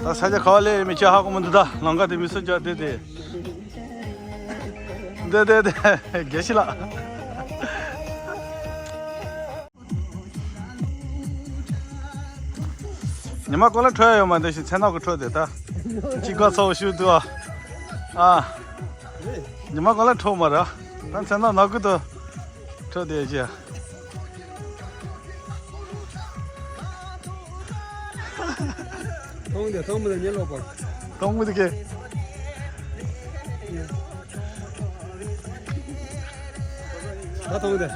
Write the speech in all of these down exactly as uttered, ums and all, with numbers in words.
ས་ཆ་ག་བ་ལས་མི་ཆ་ཧ་གོ་མི་འདུག་ད་ལམ་ཁ་དེ་མི་སུ་ཅག་དེ་དེ། འདི་དེ་དེ་དགེ་བཤེས་ལགས། ཉི་མ་གོ་ལ་འཕྲོད་ཡོད་མ་འདི་ཞིག་མཚན་ནག་གི་འཕྲོད་དེ་ད། ཅི་ག་ཚོགས་ཞུ་འདུག་ཨ། ཨ། ཉི་མ་གོ་ལ་འཕྲོད་མ་ར། ད་མཚན་ནག་ནག་གི་དུ་འཕྲོད་དེ་ཅི། མཐོང་དེ་མཐོང་མི་དེ་ཉེ་ལོག་པར། མཐོང་མི་དེ་ཀེ། ད་མཐོང་དེ།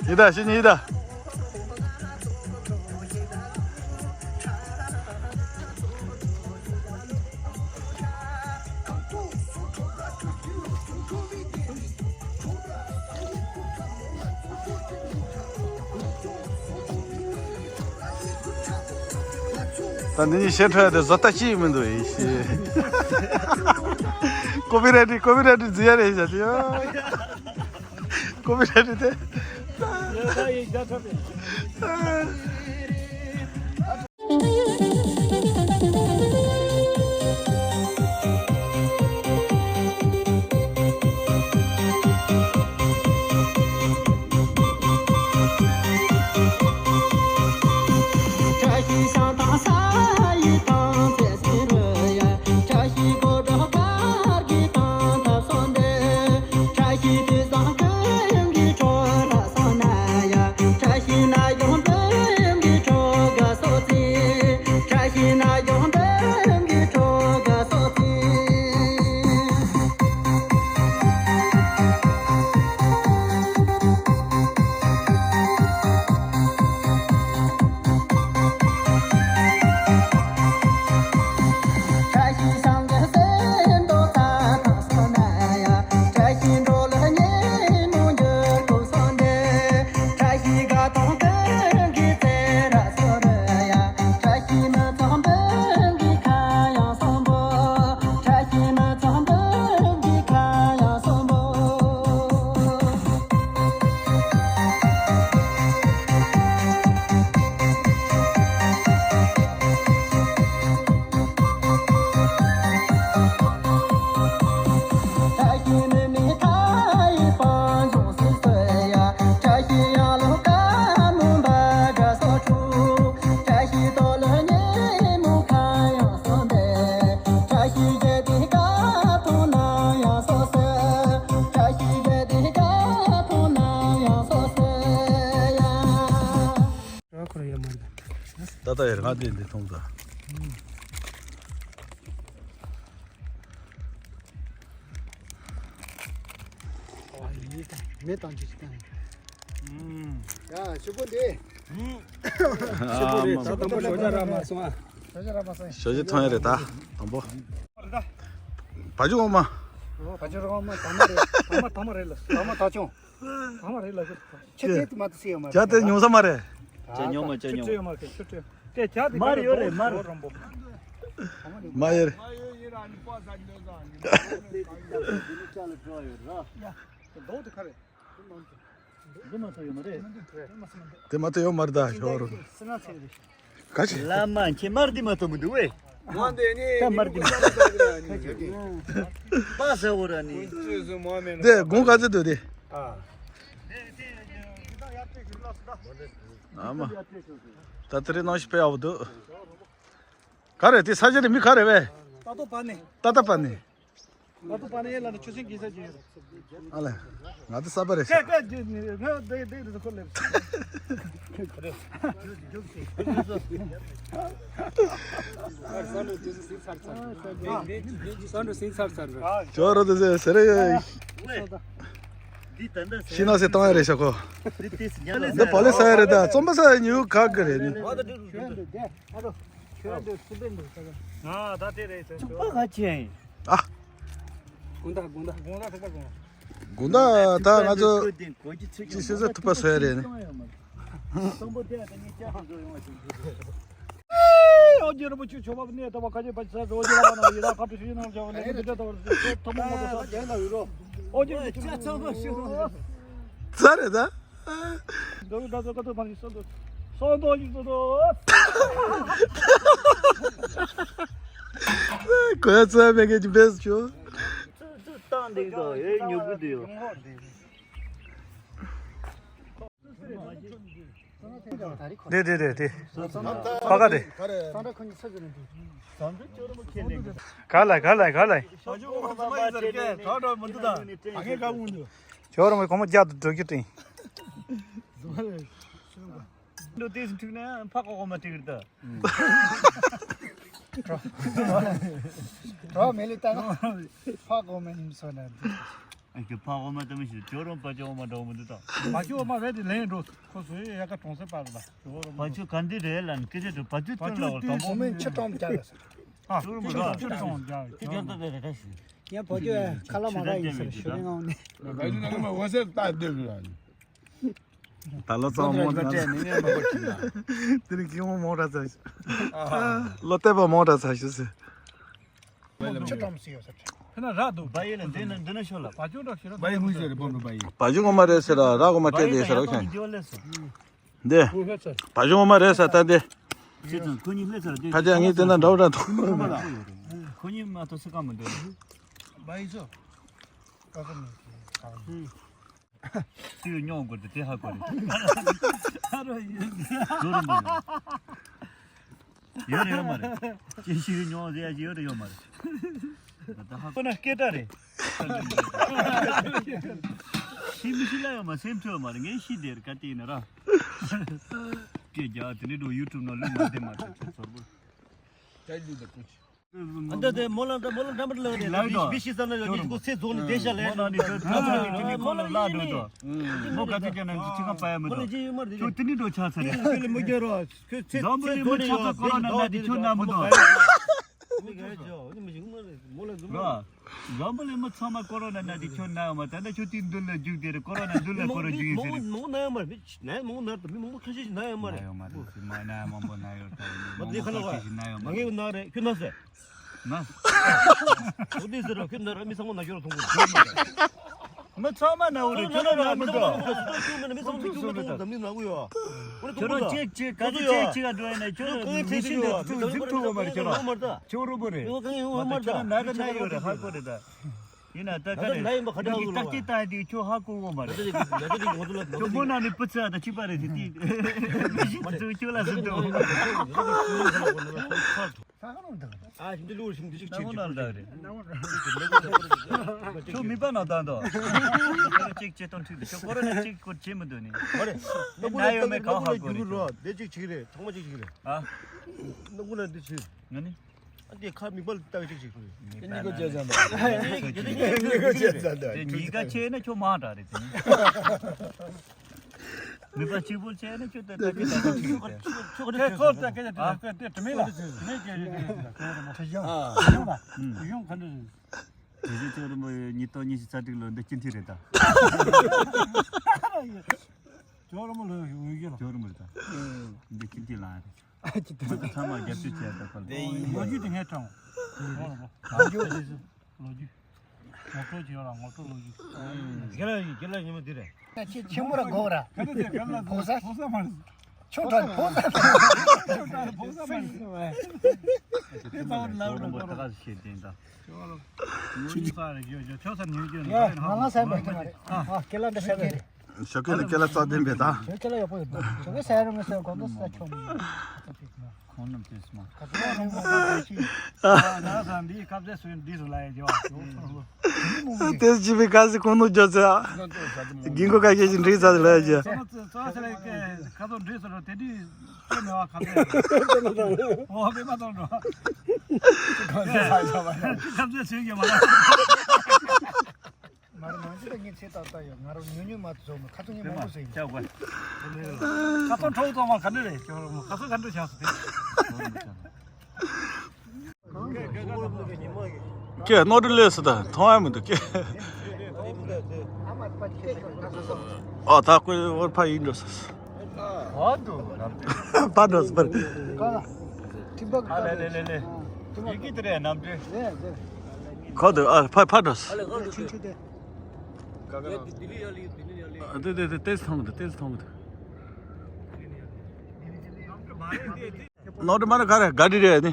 ཡི་ད་ཤི་ཉི་ཡི་ད། ད་འདི་གཉིས་ཞེ་ཁྲོ་ཡ་དེ་བཟོ་ལྟ་ཅི་ཡིན་མི་འདུག་ཡིན་ཤེས། ཀོ་པི་རའེ་ཊི་ཀོ་པི་རའེ་ཊི་འཛིན་ཡ་རེད་ཤག་དེ། ཀོ་པི་རའེ་ཊི་དེ། ད་ལྟ་ཡར་ང་དེ་འདི་མཐོང་ད། མེ་བཏང་ཅི་ཞིག་བཏང་། ཡ་ཞུ་པོ་འདི། ཞུ་པོ་རེད། ད་དང་པོ་ཞོ་ཇ་རག་མ་སོང་ཨ། ཞོ་ཇ་མཐོང་ཡ་རེད་ད་དང་པོ། བ་ཇུ་འོ་མ། བ་ཇུ་འོ་མ་དང་མ་རེད། དང་མ་དང་མ་རེད་ལ། དང་མ་ཐག་ཆུང་། ཨ་མ་རེད་ལ་ཁུ། ཆུ་དེ་དུ་མ་དུ་སི་ཡོད་མ་རེད། ཇ་དེ་ཉུང་ས་མ་རེད། ཇ་ཉུང་མ་ཇ་ཆུ་ཉུང་ཆུ་ཡོད་མ་རེད་ཆུ་ཆུ། དེ་ཇ་དེ་མར་ཡོད་རེད་མར། རོ་རོམ་པོ། མ་ཡོད་རེད། རྡོ་དེ་ག་རེད། འདི་མ་ཐོ་ཡོད་མ་རེད། དེ་མ་ཐོ་ཡོད་མ་རེད་ད་ཞོར། སི་ན་ཚེ་རེད། ག་ཅི། བླ་མ་ཁྱེད་མར་འདི་མ་ཐོ་མི་འདུག་ཝེ། ད་མར་འདི་མ་ཐོ། པ་ཟ་འོ་ར་ནི། དེ་དགུང་ག་ཚོད་འདུག་དེ། ཨ་མ། ད་དེ་རིང་ནང་ཞིག་སྤེལ་ཡག་པོ་འདུག་ག་རེ་དེ་ས་ཆ་རེ་མི་ག་རེ་བས། ད་ལྟོ་པ་ནི། ད་ལྟ་པ་ནི། ང་ཚོ་པ་ནི་ཡེ་ལ་ནི་ཆུ་སྲིན་གྱི་ས་ཅིག་ཡོད། ཨ་ལས། ང་ཚོ་ས་པ་རེད་ཤག་ཀེ་ཀེ་ང་དེ་དེ་དེ་ཁོ་ལེབ། ཅོ་རོ་དེ་སེ་ཚར་ཚར། ཅོ་རོ་དེ་སེ་སེ་རེད། ཤི་ན་སེ་བཏང་ཡ་རེད་ཤག་ཁོ། འདི་བ་ལེ་ས་ཡ་རེད་ད་རྩོམ་པ་ས་ཡ་ཉུ་ག་གི་རེད་ནི། ཁྱོད་འདི་སུ་བེད་འདུག་ས་ག་ང་ད་དེ་རེད་ཟེར་ཚུགས་པ་ག་ཅི་ཡིན། ཨ། དགོང་དག་དགོང་དག་དགོང་དག་ཐུག་པ་དགོང་། དགོང་དག་ད་ང་ཚོ་ཅི་ཤེས་ས་ཐུབ་པ་བཟོ་ཡ་རེད་ནི། སམ་བྷོ་ཊ་དེ་ནི་ཅག་ཏུ་འགྲོ་ཡོང་བ་ཞིག་འདུག་ཨོ་རྒྱལ་པོ་ཆུ་ཆོ་བ་ནས་ད་བ་ཁ་ཆེ་པ་ཆ་རོ་རྒྱལ་བ་ན་ཡི་ར་ཁ་ཏུ་ཤི་ནང་ལ་བྱ་བ་ལས་མི་འདྲ་ད་བར་ཐོ་མོ་མོ་ཏོ་ས་རྒྱན་ལ་ཡོད་རོ། ཨོ་རྒྱལ་པོ་ཆུ་ཆོ་བ་ཤི་རོ། ས་རེད་ད། འདོད་ད་ཚོ་ཀ་ཏུ་མ་ཤི་སོ་འདོད་སོ་འདོད་ཡིན་སོ་འདོད། གོ་ཡ་ཚོད་མེད་མཁན་གྱི་བེས་ཆོ། ཚུར་ཚུར་བཏང་འདུག་དོ། ཨེ་ཉོབ་གི་འདུག་ཡོ། དེ་དེ་དེ་དེ། ཕ་ག་དེ། ག་ལ་ག་ལ་ག་ལ། ཇོ་རོ་མ་གོང་མ་རྒྱ་དུ་འགྲོ་རྒྱུ་དེ། ལོ་དེ་ཚོ་འཁྲུག་ན་ཕ་གོ་གོ་མ་འགྲིག་རེད་ད། གྲོགས་མེད་ལས་ལྟ་ན་ཕ་གོ་མ་ཡིན་སོ་ན། ཨ་ཀྱི་ཕ་གོ་མ་ལྟ་མི་ཞིག་ཇོ་རོ་པ་ཇོ་མ་འགྲོ་མི་འདུག་ད། པ་ཇོ་མ་རེད་དེ་ལན་འགྲོ་ཁོ་ཚོས་ཡ་ག་གྲོང་གསེབ་པ་རེད་ད། ཇོ་རོ་པ་ཇོ་ག་འདི་རེད་ལ་ནི་སྐད་ཆ་དུ་པ་ཇོ་སྟོན་ལ་བ་དང་པོ་མིན་ཆེ་གྲོང་རྒྱག་ཡོད་ས། ཨ་ཇོ་རོ་པ་ཇོ་གྲོང་རྒྱག་ཡོད། ཡ་པ་ཇོ་ཁ་ལ་མ་ར་ཡིན་ཟེར་ཞུ་རེ་ངང་ནས། པ་ཇོ་ནང་མ་འོ་ཟེར་ལྟ་སྡོད་དགོས་ལ། ད་ལོ་ཙང་མོ་ད་ནི་ངས་མ་པ་ཁྱིམ་ན། དེ་ནི་ཁྱིམ་མོ་མོ་ད་ཚ་ཞུ། ལོ་བསྟན་པ་མོ་ད་ཚ་ཞུ་ཟེར། ཆུ་ཀྲམ་སི་ཡོད་ས་ཆུ། ཕེ་ན་ར་འདུག་བ་ཡེ་ལ་འདི་ན་འདི་ན་ཤོ་ལ། བ་ཅུ་འདྲ་ཤི་ར་བ་ཡེ་ངུས་ཟེར་རེ་བོ་མི་བ་ཡེ། བ་ཅུ་ངོ་མ་རེད་ཟེར་ར་ར་གོ་མ་སྤྲད་དེ་ཟེར་རོ་ཁྱེད། འདི། བ་ཅུ་ངོ་མ་རེད་ཟེར་ད་འདི། ཁྱེད་ཚང་ཁོ་གཉིས་སླེབས་ཚར་འདི། ཕ་ཅག་ངས་དེ་ན་འདྲ་བོ་འདྲ་འདུག་ཁོ་གཉིས་མ་གཏོགས་སུ་ཀ་མི་འདུག་བ་ཡེ་ཚོ། ཀ་ཀ་མི། ཤི་ཡོད་སྙོང་དགོས་ཏེ་དེ་ཧ་གོ་རེད། ཨ་རོ་ཡོད། ཇོ་རོ་མ་ཡོད། ཡོད་རེད་ཡོད་མ་རེད། ཅི་ཤི་ཡོད་སྙོང་ཟེར་ཡ་ཅི་ཡོད་རེད་ཡོད་མ་རེད། ད་ཧ་གོ་ན་སྐད་གྲགས་རེད། ཤི་མི་ཤི་ལ་ཡོད་མ་སེམས་ཁྲོད་མ་རེད་ངས་ཤི་བསྡད་རེད་ག་དེ་ཡིན་ན་ར། སྐད་རྒྱག་དེ་ནས་འགྲོ་ཡུ་ཊུབ་ནང་བླུགས་མ་བསྡད་མ་ཐུབ་ཚོར་བོ། ད་ལུས་ད་ཀུ་ཅི། ཨ་འདི་དེ་མོ་ལ་འདྲ་མོ་ལ་འདྲ་མར་ལ་རེད། ལགས་དོ། མི་ཤི་ས་ན་ཡོད་ཀྱི་ཁོ་ཚེ་རྫོགས་ནས་བསྡད་ཤག་ལས། མོ་ན་ནི་ཁོ་ཚེ་རྫོགས་ནས་དེ་ནི་ཁོ་ལ་བརླག་འགྲོ་དོ། མོ་ག་ཚོད་ཀྱང་ན་ཅི་ཁ་པ་ཡ་མི་འདུག་ཁྱོད་དེ་ནི་འགྲོ་ཆགས་ཚར་རེད། ཁྱོད་ལ་མི་རྒྱལ་རོ། ཁྱོད་ཚེ་འཛམ་བུ་གླིང་མི་ཆགས་ཚར་ཀོ་རོ་ན་ན་དེ་ཁྱོད་ན་མི་འདུག་རོ། འཛམ་བུ་གླིང་མི་ཚང་མ་ཀོ་རོ་ན་ན་དེ་ཁྱོད་ན་ཡོད་མ་ད་ལྟ་ཁྱོད་དེ་མདུན་ལ་རྒྱུག་དེ་རེད། ཀོ་རོ་ན་མདུན་ལ་ཀོ་རོ་རྒྱུག་ཡིན་ཟེར་རེད། མང་ན་ཡོད་མ་རེད། ན་ཡོད་མང་ན་རེད། མི་མང་པོ་ཁ་ཤས་ཤིག་ན་ཡོད་མ་རེད། ན་ཡོད་མ་རེད། མ་ན་མང་པོ་ན་ཡོད་ད། མ་དེ་ཁ་ལ་བ། ན་ཡོད་མ་ང་ངས་ན་རེད། ཁྱོད་ན་ཟེར། ན། འོ་དེ་ཟེར་རོ། ཁྱོད་ན་ར་མི་ཚང་མ་ན་ཤོར་ཐོང་གོ། མི་ཚང་མ་ན་འོ་རེད། ཁྱོད་ན་མི་ཚང་མ་ན་འོ་རེད། ཁྱོད་ན་ཅིག་ཅིག་ག་ཅིག་ཅིག་ག་འགྲོ་ཡིན་ན་ཁྱོད་ནི་མི་ཤི་འདི་ཚུགས་འཛིན་ཐུབ་པ་མ་རེད། ཁྱོད་ར་ཁྱོད་རོ་པོ་རེད། ཁྱོད་ན་ག་ན་ཡོད་རེད། ཧ་གོ་རེད་ད། ཡིན་ན་ད་ག་རེ། ད་ལྟ་སྐད་བཏང་དུས་ཁྱོད་ཧ་གོ་གོ་མ་རེད། ཁྱོད་མོ་ན་ནི་སྤུ་ཚ་དང་གཅིག་པ་རེད་དེ་དེ། མི་ཤི་འཛིན་ཁྱོད་ལ་ཟིན་འདུག་ཨ་ཞིམ་འདི་ལུག་ཞིམ་འདི་ཅིག་ཅིག་ཅིག་ཁྱོད་མི་པ་ན་བཏང་དོ། ཁྱོད་གཅིག་ཅིག་བྱེད་སྟངས་འཁྲུག་འདུག་ཁྱོད་ཁོ་ར་ནི་གཅིག་སྐོར་བྱེད་མི་འདུག་ནི། ང་ནི། ཨ་འདི་ཁ་མིག་པ་ལ་ལྟ་གི་ཅིག་ཅིག་ཁྱོད། མི་པ་ན་ནི་གཉིས་ཀ་བྱས་ན་ཁྱོད་མ་འདྲ་རེད་དེ། མི་པ་གཅིག་པོ་བྱས་ན་ཁྱོད་ད་ལྟ་གི་ད་ལྟ་ཁྱོད་ཁྱོད་ཁྱོད་ཁྱོད་ཁོ་ད་སྐད་ཆ་དྲིས་ལ་དྲི་མེད་ལ་དྲི་མེད་སྐད་ཆ་དྲིས་ལ་དྲི་ཡོང་དྲི་ཡོང་ག་འདྲ་རེད། དེ་བཞིན་ཅོག་རིན་པོ་ཉིས་སྟོང་ཉི་ཤུ་རྩ་དྲུག་ལོ་འདི་སྤྱི་འཐུས་རེད་ད། ཅོག་རིན་པོ་ལོ་ཡོད་ཀྱི་ལ། ཅོག་རིན་པོ་རེད་ད། འདི་སྤྱི་འཐུས་ལ་རེད། ཨ་ཅི་ད། མི་ཚང་མ་རྒྱབ་སྐྱོར་བྱས་ད་ཁོ་ལ། ལོ་རྒྱུས་དེ་ངས་དྲངས། ལོ་རྒྱུས། ངོ་སྤྲོད་བྱེད་ཡོད་ལ་ངོ་སྤྲོད་ལོ་རྒྱུས། རྒན་ལགས་རྒན་ལགས་ཉི་མ་འདི་རེད། ཆེ་ཆེན་པོ་ར་གོ་ར། ག་ཚོད་དེ་ག་ལ་ཕོ་ས། ཕོ་ས་མ་རེད། ཆུང་དྲགས་ཕོ་ས། ཆུང་དྲགས་ཕོ་ས་མ་རེད། དེ་ཚ་བར་ལ་རུ་ལ་ཁ་རོ། ཆུ་ཚ་རེ་ཡོད་ཡོད་ཆོ་ས་ཉུང་རྒྱུ་ཡ་ང་ལ་ས་མ་ཐེ་མ་རེད། ཨ་ཁེ་ལ་འདྲ་ཤ་རེད། ཞོགས་ཀས་ལ་སྐད་ལ་རྩ་ལྡན་པས་ད། ཞོགས་ཀས་ལ་ཡག་པོ་ཡོད་པ། ཞོགས་ཀས་ཟ་རུང་ཟ་གོང་དུ་ཟ་ཆོག་མི་ཡོད། ཁོང་རྣམས་ཀྱིས་སྨྲ། ཁ་ཚོ་རུང་མོ་ཁ་ཚོ་ཤི། ཨ་ན་ས་འདི་སྐབས་དེ་སུ་འདི་སུ་ལ་ཡ་རྒྱ་བ། དེ་ཅི་བའི་ག་སི་ཁོང་ནུ་རྒྱ་ཚ། དགིན་གོ་ག་གེ་ཞིག་འདྲི་ས་ལ་ཡ་རྒྱ། ཁ་ཚོ་འདྲི་ས་ལ་ཁ་ཚོ་འདྲི་ས་ལ་དེ་འདྲི་སྐྱེ་མེད་བ་ཁ་ཚོ། འོ་བེ་མ་གཏོང་འགྲོ། ཁ་ཚོ་སུ་རྒྱ་མ་ལ། མ་རེད་ནང་ཆེ་ད་ངས་ཚེ་ཏག་ཏག་ཡོད། ང་རང་ཉུང་ཉུང་མ་ཚོ་མ་ཁ་ཚོ་ངས་མང་པོ་ཟེར་ཡིན། ཁ་ཚོ་ཁྲོ་ཚོ་མ་ག་འདྲ་རེད། ཁ་ཚོ་ག་འདྲ་ཆགས་སོང་། ཀྱེ་ནོར་འཁྲུལ་ལས་སུ་ད་མཐོང་ཡ་མི་འདུག་ཀྱེ། ཨ་ད་ཀོས་བོར་ཕ་ཡིན་འགྲོ་སོང་། ཨ་འདུག་ཕ་འགྲོ་སོང་། ཁ་ལ་ཁྲིམས་པ་ཨ་ལེ་ལེ་ལེ་ལེ། ཁྲིམས་པ་ཡི་གེ་དེ་རེད་ནམ་དུས། ཁོ་འདུག་ཨ་ཕ་ཕ་འགྲོ་སོང་། ཆུང་ཆུང་དེ། དེ་དེ་དེ་ཏེས་མཐོང་གི་འདུག་ཏེས་མཐོང་གི་འདུག་ནོར་འཁྲུལ་མ་རེད་ག་རེ་ག་འདྲ་རེད་ནི།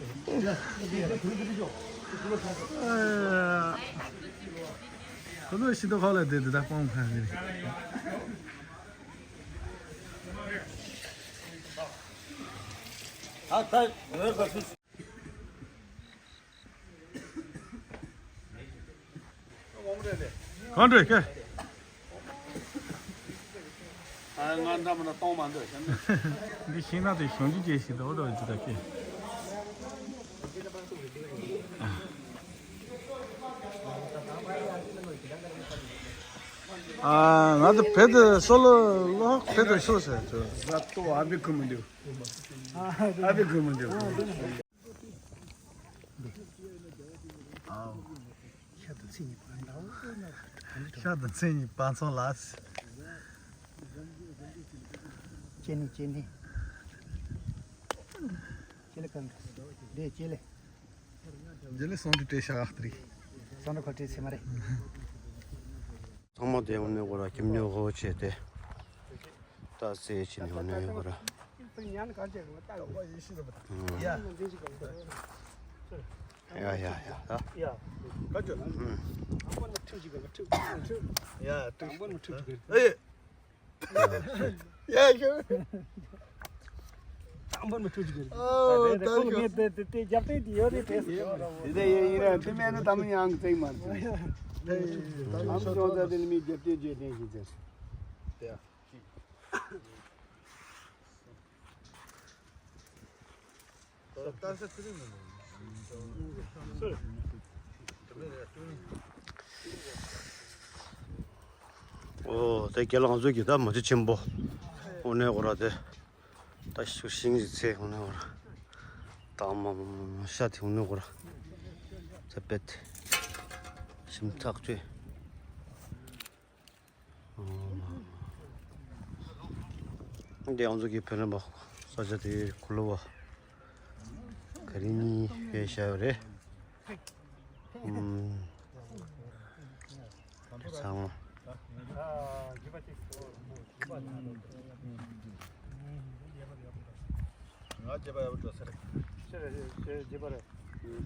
ཁོ་ཚོ་ཤིང་ཏོག་ཁ་ལ་བསྡད་དེ་ད་སྤང་ཁ་ནས། ད་ད་ངོས་པ་སུ། གང་འདྲ་སྐད། ང་འདྲ་མི་འདྲ་གཏོང་མ་འདོད་བྱས་ནས། འདི་ཤིང་ནགས་དེ་གཞོན་སྐྱེས་ཤིག་འདྲ་བོ་འདྲ་བོ་ཅིག་ད་སྐད། ཨ། ང་ཚོ་བོད་དུ་སོ་ལོ་ལོག་བོད་དུ་ཤོག་ཟེར་ཚོ། ཤ་དང་མཚན་ཉིད་སྤང་ཚོགས་ལ། ཅེ་ནི་ཅེ་ནི། ཅེ་ལེ་གང་། དེ་ཅེ་ལེ། ཅེ་ལེ་སོང་དུས་བྲེ་ཤ་ཨ་ཏི་རི། སོང་དུ་ཁོ་བྲེ་ཚེ་མ་རེད། ཚང་མ་དེ་འོ་ནས་འོ་ར་ཁྱིམ་ཉོ་ཧོ་བྱས་ཏེ། ད་སེ་ཕྱིན་ནས་འོ་ནས་འོ་ར། ཡ་ཡ་ཡ་ད། ཁ་ཅོ། ཨམ་པོ་ནི་ཁྲིག་ཅིག་གི་ཁྲིག་ཁྲིག་ཡ་ཁྲིག་ཨམ་པོ་ནི་ཁྲིག་ཅིག་གི་ཨེ། ཡ་ཤོ། ཨམ་པོ་ནི་ཁྲིག་ཅིག་གི་ཨོ་ད་ཁོ་ངས་དེ་དེ་དེ་རྒྱབ་རྟེན་དེ་ཡོད་རེད་དེ། དེ་དེ་ཡིན་ཡིན་ར་དེ་མེད་ན་ད་མི་ཡང་གི་ཚེག་མ་རེད། ཨམ་ཅོག་ད་དེ་ནི་མི་རྒྱབ་རྟེན་བརྗོད་དེ་ཞིག་ཚེག་དེ་ཡ། ཨོ་དེ་རྒྱ་ལ་ང་ཚོ་གི་ད་མ་ཅི་ཆེན་པོ། འོ་ནས་འོ་ར་དེ། ད་ཤུ་ཤིང་ཞིག་ཚེ་འོ་ནས་འོ་ར། ད་མ་མ་མ་མ་ཤ་དེ་འོ་ནས་འོ་ར། ཚེ་པེད། ཤིང་ཐག་ཆོད། འདི་ང་ཚོ་གི་བོད་རིག་པ་ས་ཆ་དེ་གུ་ལུ་བ་ག་རེ་གཉིས་ཡོད་བཞག་ཡོད་རེད། ཨུམ། དེ་ཚང་མ། ང་རྗེས་པ་ཡག་པོ་འགྲོ་ས་རེད། ཤེས་རེད་ཤེས་རྗེས་པ་རེད།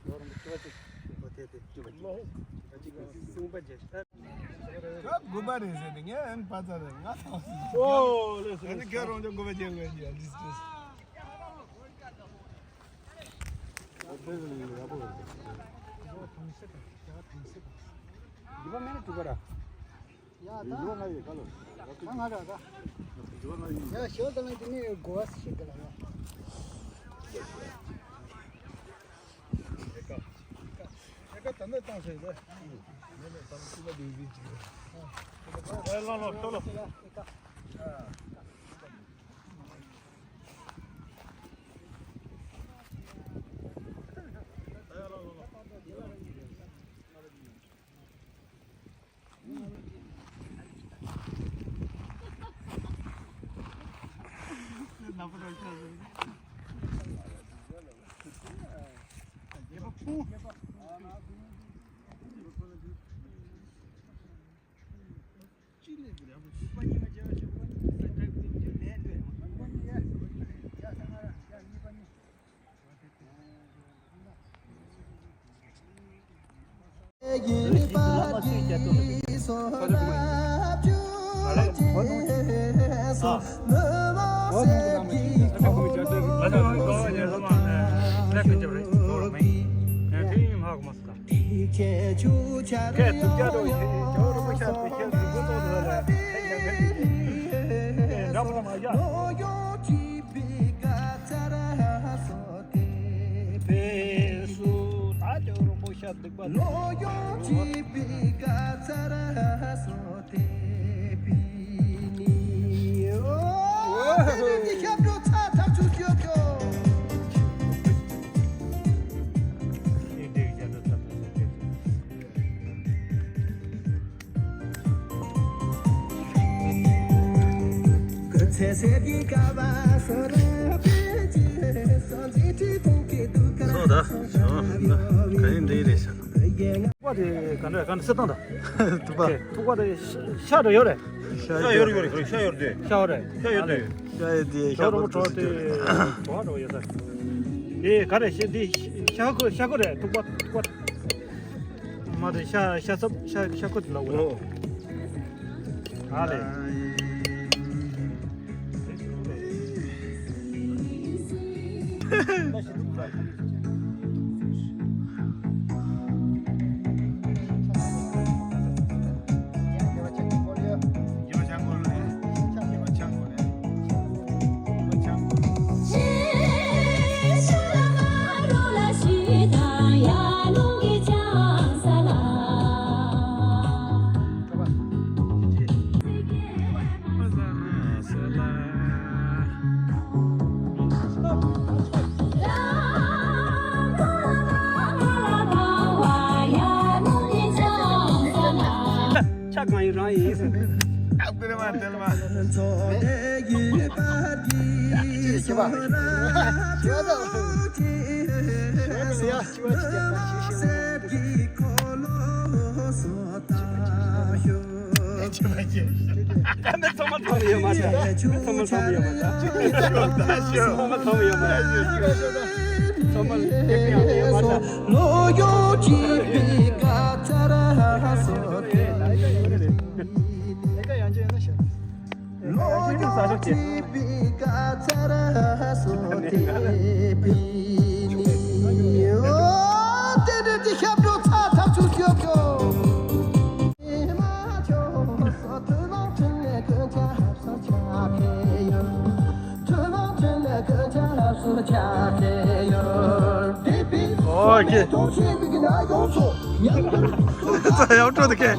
ལོ་རིང་པོ་ཅི་བ་ཅིག་ཨོ་དེ་དེ་ཅི་བ་ཅིག་ཨོ་དེ་དེ་གསུམ་པ་བརྒྱད། ཁྱོད་དགུ་པ་རེད་ཟེར་ནས་ངས་ཨན་པ་ཙ་རེད་ང་ཐོག་ཨོ་ལེ་སོ། ཨ་ནི་ཁྱོད་རང་ཅག་དགུ་པ་བརྒྱད་དགོས་ཀྱི་ཨ་འདི་སྐྱེས། དགུ་པ་མེད་ན་དྲུག་པ་ར། ཡ་ད། ང་ཡི་ཁ་ལོ། ང་ང་ར་ད། ཡ་ཞོ་ད་ལན་དེ་ནས་གོ་བ་ཞིག་གི་ལ་ཡ། ཨེ་ཀ་ད་ནས་བཏང་ཟེར་ལེ། ཨེ་ལོ་ལོ་ལྟོ་ལོ། ཚོ་ད་ག་ཡིན་འདི་རེད་ཤག་ཐུག་པ་དེ་ག་འདྲ་ག་འདྲ་སེ་བཏང་ད། ཐུག་པ། ཐུག་པ་དེ་ཤ་འདྲ་ཡོད་རེད། ཤ་ཡོད་རེད་ཡོད་རེད་ཤ་ཡོད་རེད། ཤ་ཡོད་རེད། ཤ་ཡོད་རེད། ཤ་ཡོད་དེ། ཤ་རོ་ཁྲོ་དེ་གྲོ་བ་འདྲ་ཡོད་ས། དེ་ག་རེ་ཤེས་དེ་ཤ་ཁོ་ཤ་ཁོ་རེད་ཐུག་པ་ཐུག་པ། མ་དེ་ཤ་ཤ་ཚབ་ཤ་ཤ་ཁོ་དེ་ལ་འོ། ཨོ། ཨ་ལེ། ཆ་གང་ཡིན་རང་ཡིན། ཨ་ཀུ་རེ་མ་དེལ་མ། ཚང་མ་ཚང་མ་ཡོད་མ་རེད། ཚང་མ་ཚང་མ་ཡོད་མ་རེད། ཚང་མ་ཚང་མ་ཡོད་མ་རེད། ཚང་མ་ལེགས་ཡང་ཡོད་མ་རེད། ཨོ་ཁེ། ཡག་འགྲོ་འདུག་ཁེ།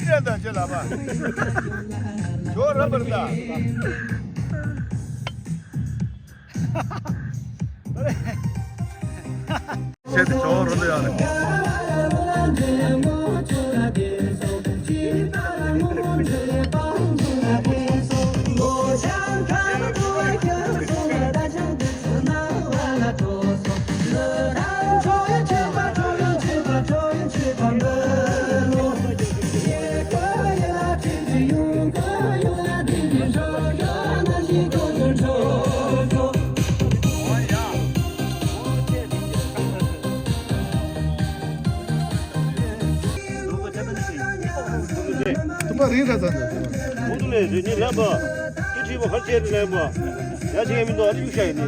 བཤད་དེ་ཇོ་རོ་ལ་ཡང་རེད། ཐུབ་པ་རིང་ར་ཚ་འདུག་ཁོང་ཚོ་ལས་རེ་གཉིས་ལེན་པ། སྐད་ཁྲིད་པ་ཧར་ཆེར་ལེན་པ། ཡ་ཆེ་མི་འདུག་ཨ་ནི་གཡུག་ཤ་ཡིན་ནི།